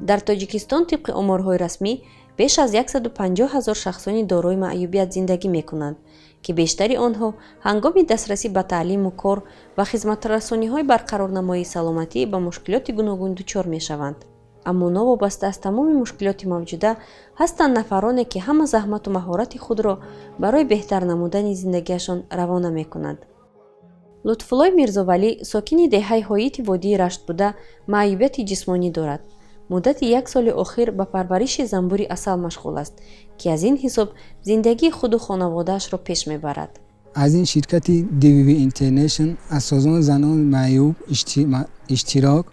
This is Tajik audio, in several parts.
Дар Тоҷикистон, тибқи оморҳои расмӣ, беш аз 150 ҳазор шахсони дорои маъюбият зиндагӣ мекунанд, ки бештари онҳо ҳангоми дастрасӣ ба таълиму кор ва хизматрасониҳои барқарорнамоии саломатӣ ба мушкилоти гуногун дучор мешаванд. Аммо новобаста аз тамоми мушкилоти мавҷуда, ҳастанд нафароне, ки ҳама заҳмату маҳорати худро барои беҳтар намудани зиндагиашон равона мекунанд. Лутфуллои Мирзовалӣ сокини деҳаи Ҳоити водии Рашт буда, маъюбияти ҷисмонӣ дорад. Муддати як соли охир ба парвариши занбури асал машғул аст, ки аз ин ҳисоб зиндагии худу хонаводаашро пеш мебарад. Аз ин ширкати DVV International, аз созмони занони маъюб Иштирок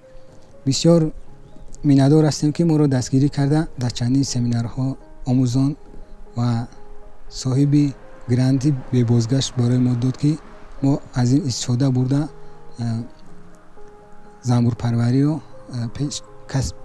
бисёр миннатдор ҳастем, ки моро дастгирӣ карда, дар чандин семинарҳо омӯзонд ва соҳиби гранти бебозгашт барои мо дод, ки мо аз ин истифода бурда, занбурпарвариро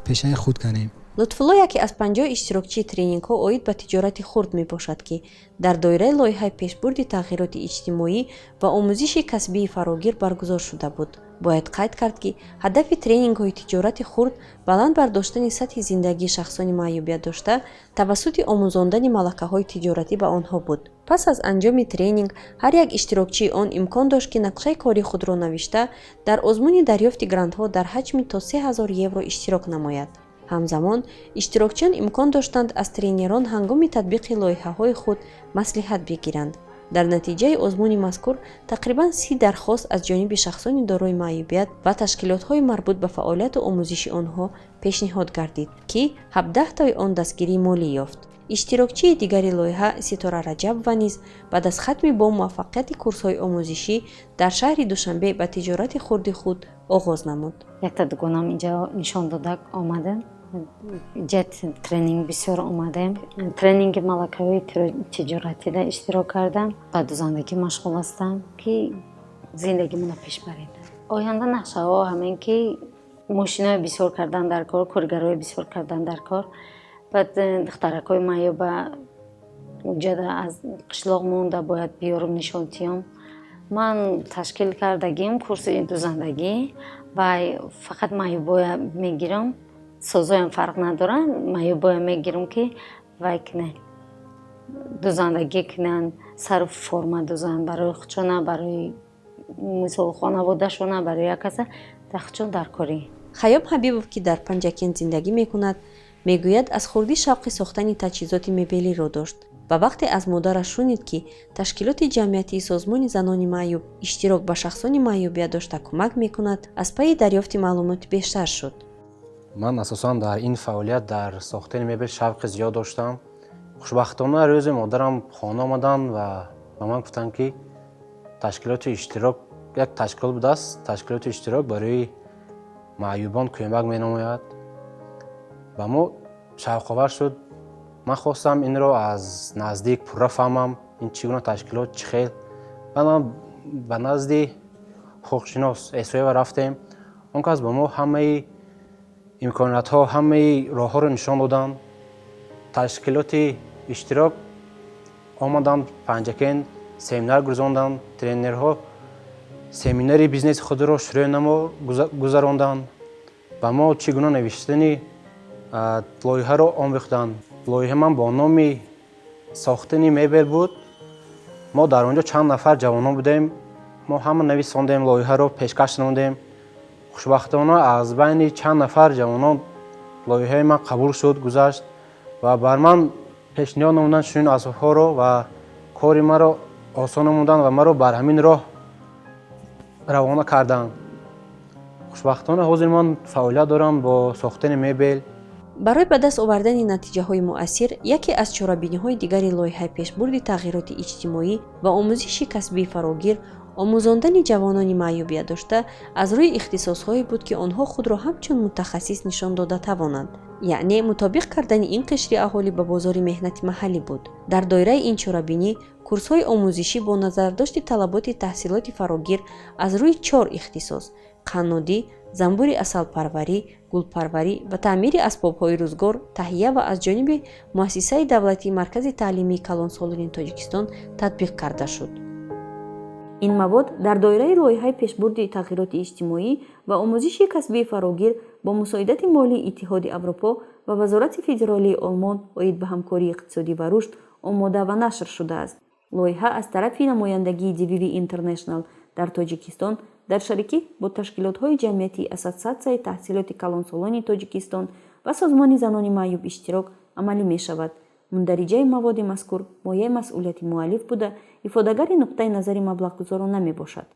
пешаи худ кардем. Лутфулло яке аз 50 иштирокчии тренингҳо оид ба тиҷорати хурд мебошад, ки дар доираи лоиҳаи пешбурди тағйироти иҷтимоӣ ва омӯзиши касбии фарогир баргузор шуда буд. Бояд қайд кард, ки ҳадафи тренингҳои тиҷорати хурд баланд бардоштани сатҳи зиндагии шахсони маъюбиятдошта тавассути омӯзондани малакаҳои тиҷоратӣ ба онҳо буд. Пас аз анҷоми тренинг ҳар як иштирокчии он имкон дошт, ки нақшаи кори худро навишта, дар озмуни дарёфти грантҳо дар ҳаҷми то 3000 евро иштирок намояд. Ҳамзамон иштирокчиён имкон доштанд аз тренерон ҳангоми татбиқи лоиҳаҳои худ маслиҳат бигиранд. Дар натиҷаи озмуни мазкур тақрибан 30 дархост аз ҷониби шахсони дорои маъюбият ва ташкилотҳои марбут ба фаъолияту омӯзиши онҳо пешниҳод гардид, ки 17 тои он дастгирии молӣ ёфт. Иштирокчии дигари лоиҳа Ситора Раҷабова низ баъд аз хатми бо муваффақияти курсҳои омӯзишӣ дар шаҳри Душанбе ба тиҷорати хурди худ оғоз намуд. Якта дугонам инҷа нишон дода омадем. Ҷет тренинг бисёр омадем. Тренинги малакаҳои тиҷоратида иштирок кардам. Ба дузандагӣ машғул ҳастам, ки зиндагимонро пеш барем. Оянда нақшаҳо ҳамин, ки мошинаи бисёр кардан дар кор, коргарои бисёр кардан дар кор. Баъд духтаракҳои маъюба уҷада аз қишлоқ монда, бояд биёрам, нишон тиём. Ман ташкил кардагим курси дузандагӣ ва фақат маъюбоя мегирам, созоям фарқ надоранд, маъюбоя мегирам, ки вай кунанд, дузандагӣ кунанд, сару форма дузанд барои худшона, барои мисол хонаводашона, барои як каса дар худшон дар корӣ. Хайём Ҳабибов, ки дар Панҷакент зиндагӣ мекунад, мегӯяд, аз хурдӣ шавқи сохтани таҷҳизоти мебелиро дошт ва вақте аз модараш шунид, ки ташкилоти ҷамъиятии созмони занони маъюб Иштирок ба шахсони маъюбият дошта кӯмак мекунад, аз пайи дарёфти маълумоти бештар шуд. Ман асосан дар ин фаъолият, дар сохтани мебел, шавқи зиёд доштам. Хушбахтона, рӯзе модарам хона омаданд ва ба ман гуфтанд, ки ташкилоти Иштирок як ташкилот будааст, ташкилоти Иштирок барои маъюбон кӯмак менамояд. Ба мо шавқовар шуд. Ман хостам инро аз наздик пурра фаҳмам, ин чӣ гуна ташкилот, чӣ хел. Баъд ман ба назди ҳуқуқшинос Эсоева рафтем. Он кас ба мо ҳамаи имкониятҳо, ҳамаи роҳҳоро нишон доданд. Ташкилоти Иштирок омаданд Панҷакент, семинар гузаронданд. Тренерҳо семинари бизнеси худро шурӯъ намо гузаронданд. Ба мо чӣ гуна навиштани лоиҳаро омӯхтанд. Лоиҳа ман бо номи сохтани мебел буд. Мо дар он ҷо чанд нафар ҷавонон будем. Мо ҳама нависондем, лоиҳаро пешкаш намудем. Хушбахтона, аз байни чанд нафар ҷавонон лоиҳаи ман қабул шуд, гузашт ва бар ман пешниҳод намуданд чунин асбобҳоро ва кори маро осон намуданд ва маро бар ҳамин роҳ равона карданд. Хушбахтона, ҳозир ман фаъолият дорам бо сохтани мебел. Барои ба даст овардани натиҷаҳои муассир яке аз чорабиниҳои дигари лоиҳаи пешбурди тағйироти иҷтимоӣ ва омӯзиши касбии фарогир омӯзондани ҷавонони маъюбиятдошта аз рӯи ихтисосҳое буд, ки онҳо худро ҳамчун мутахассис нишон дода тавонанд, яъне мутобиқ кардани ин қишри аҳолӣ ба бозори меҳнати маҳаллӣ буд. Дар доираи ин чорабинӣ курсҳои омӯзишӣ бо назардошти талаботи таҳсилоти фарогир аз рӯи чор ихтисос: қаннодӣ, занбури асалпарварӣ, гулпарварӣ ва таъмири асбобҳои рӯзгор таҳия ва аз ҷониби муассисаи давлатии Маркази таълимии калонсолони Тоҷикистон татбиқ карда шуд. Ин мавод дар доираи лоиҳаи пешбурди тағйироти иҷтимоӣ ва омӯзиши касбии фарогир бо Бо мусоидати молии Иттиҳоди Аврупо ва Вазорати Федералии Олмон оид ба ҳамкории иқтисодӣ ва рушд омода ва нашр шудааст. Лоиҳа аз тарафи намояндагии DVV International дар Тоҷикистон дар шарикӣ бо ташкилотҳои ҷамъиятии Ассотсиатсияи таҳсилоти калонсолони Тоҷикистон ва Созмони занони маъюб «Иштирок» амалӣ мешавад. Мундариҷаи маводи мазкур мояи масъулияти муаллиф буда, ифодагари нуқтаи назари маблағгузорон намебошад.